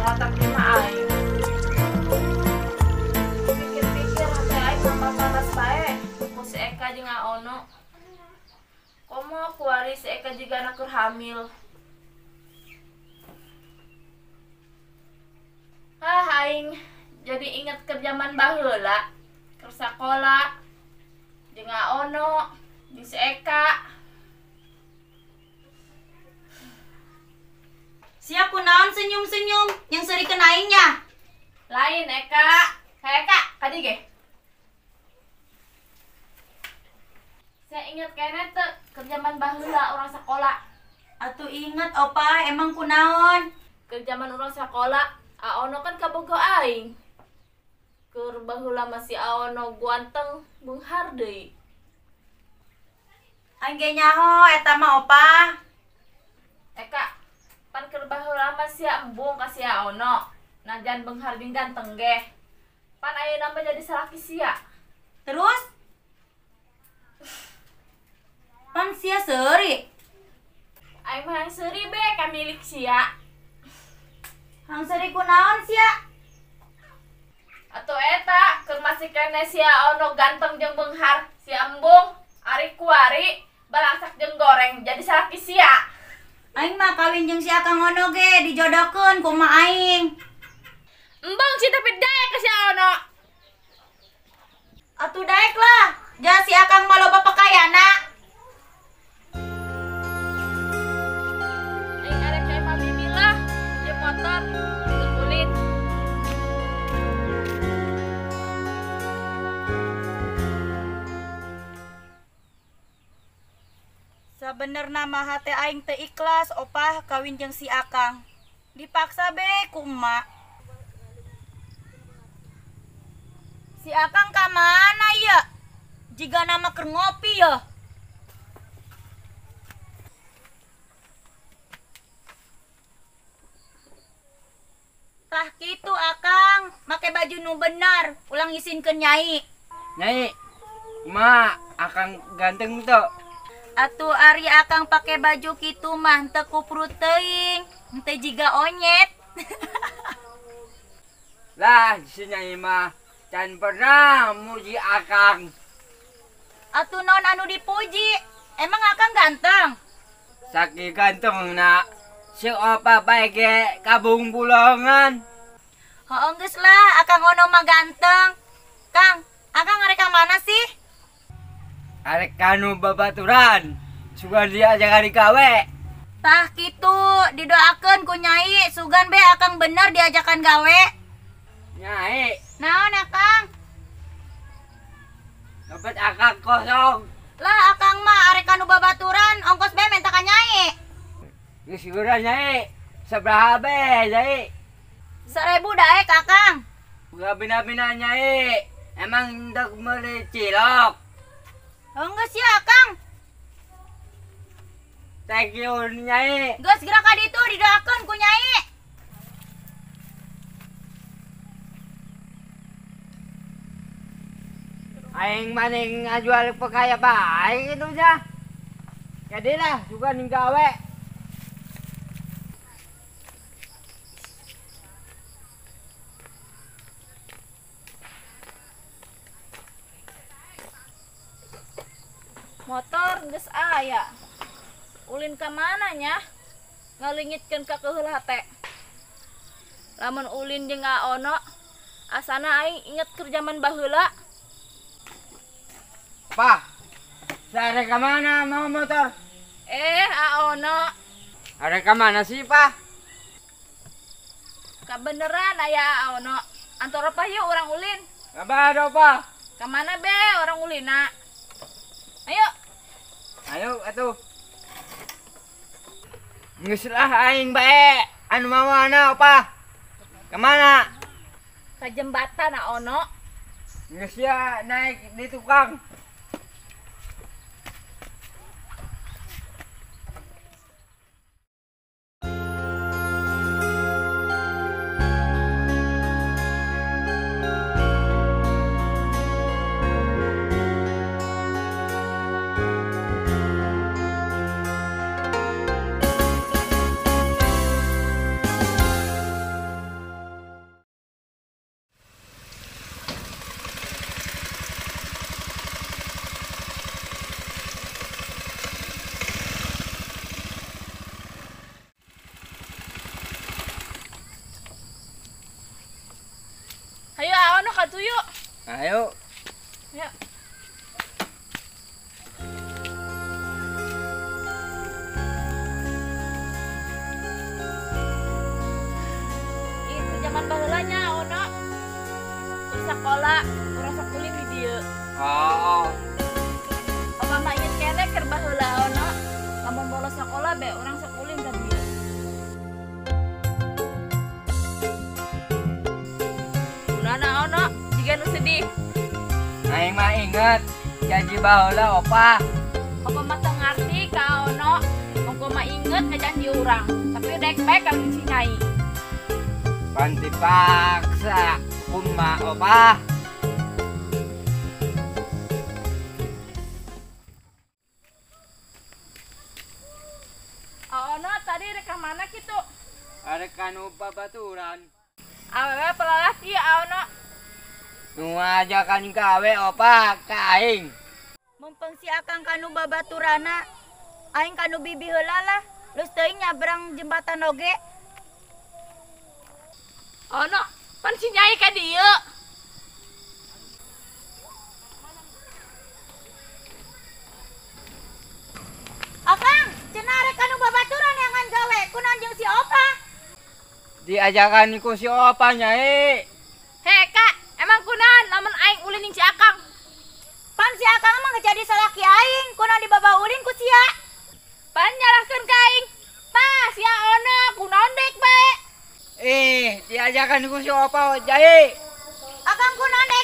Ngontrak di imah aing. Pikir-pikir hati aing tambah panas bae ku si Eka jeung Aono. Komo kuari si Eka juga anak keur hamil. Hah, aing jadi inget ke zaman baheula, keur sakola jeung Aono, jeung si Eka. Sia kunaon senyum-senyum yang seurikeun aing nya? Lain Eka, kayak Eka, kadi ge. Saya inget kene teu keur zaman baheula urang sakola. Atuh inget opa, emang kunaon? Keur zaman urang sakola, Aono kan kabogoh aing. Keur baheula mah si Aono guanteng beunghar deui. Aing ge nyaho eta mah opa. Eka, pan keur baheula mah sia embung ka si Aono. Najan beunghar jeung ganteng ge. Pan ayeuna mah jadi salaki sia. Terus? Pan sia seuri. Aing mah hayang seuri be ka milik sia. Hayang seuri kunaon sia? Atuh eta keur masih keneh si Aono ganteng jeung beunghar, si embung ari kuari balangsak jeung goreng jadi salaki sia. Aing mah kawin jeung si Akang Ono ge dijodohkeun ku emak aing. Embung sih tapi daek ka si Aono. Atuh daek lah, ja si Akang mah loba pakaianna. Aing arek ka imah Bibi lah, jeung motor, jeung ulin. Sabenerna mah hate aing teu ikhlas opah kawin jeung si Akang. Dipaksa be ku emak. Si Akang ka mana ya? Jigana mah keur ngopi ya. Tah kitu Akang, make baju nu bener, ulang ngisinkeun nyai. Nyai, kumaha Akang ganteng teu? Atuh ari Akang pake baju kitu mah teu kuprut teuing, teu jiga onyet. Lah, si nyai mah can pernah muji Akang. Atuh naon anu dipuji? Emang Akang ganteng? Saking gantengna, si opa bae ge kabung bulongan. Heuh geus lah, Akang Ono mah ganteng. Kang, Akang arek ka mana sih? Arek kanu babaturan, sugan diajakan gawe. Tah kitu, didoakeun ku nyai, sugan be Akang bener diajakan gawe. Nyai. Naon Akang? Dompet Akang kosong. Lah Akang mah arek kanu babaturan, ongkos be menta ka nyai. Geus geura nyai, sabaraha be nyai? 1000 daek Akang. Gabina-bina nyai, emang hendak meuli cilok. Geus ya Akang. Thank you nyai. Geus geura ka ditu didoakeun ku nyai. Aing maning ngajual pekaya bae kitu nya. Jadilah sugan gawe. Motor geus aya. Ulin ka mana nya? Ngalingitkeun ka keuheul hate. Lamun ulin jeung Aono, asana aing inget keur zaman baheula. Pa, arek ka mana mau motor? Aono. Arek ka mana sih, Pa? Kabeneran aya Aono. Antara pa yuk urang ulin. Kabar, Pa? Ka mana be urang ulina? Ayo. Ayo atuh. Geus lah aing bae. Anu mawana, Pa? Ka mana? Ka jembatan Aono. Geus ya naik di tukang. Atuh yuk. Ayo. Ya. Itu zaman baheula nya Ono. Keur sakola, urang sakuling di dieu. Oh. Opa mah inget keneh keur baheula Ono. Lamun bolos sakola be urang sakuling ka dieu. Kunana Ono, jiga nu sedih. Aing mah inget janji baheula opa. Opa mah teu ngarti ka Ono. Monggo mah inget ngajanji urang, tapi dek bae kawin si Nyai. Pan dipaksa kumaha opa. Ono tadi rek ka mana kitu? Arek kanu babaturan. Awewe pelalaki Ono. Nu ngajakan gawe opa ka aing. Mumpung si Akang kanu babaturana, aing kanu bibi heula lah. Lus teuing nyabrang jembatan oge. Ono, pan si Nyai ka dieu. Akang, cenah rek kanu babaturan neangan gawe, kunaon jeung si Opa? Diajakan ku si Opa Nyai. Hei Kak, emang kunaon lamun aing ulin jeung si Akang? Pan si Akang mah geus jadi salaki aing, kunaon dibawa ulin ku sia? Pan nyalahkeun ka aing. Tah, sia Ono, kunaon dek bae? Eh, diajakan ku si Opa Nyai. Akang kunaon dek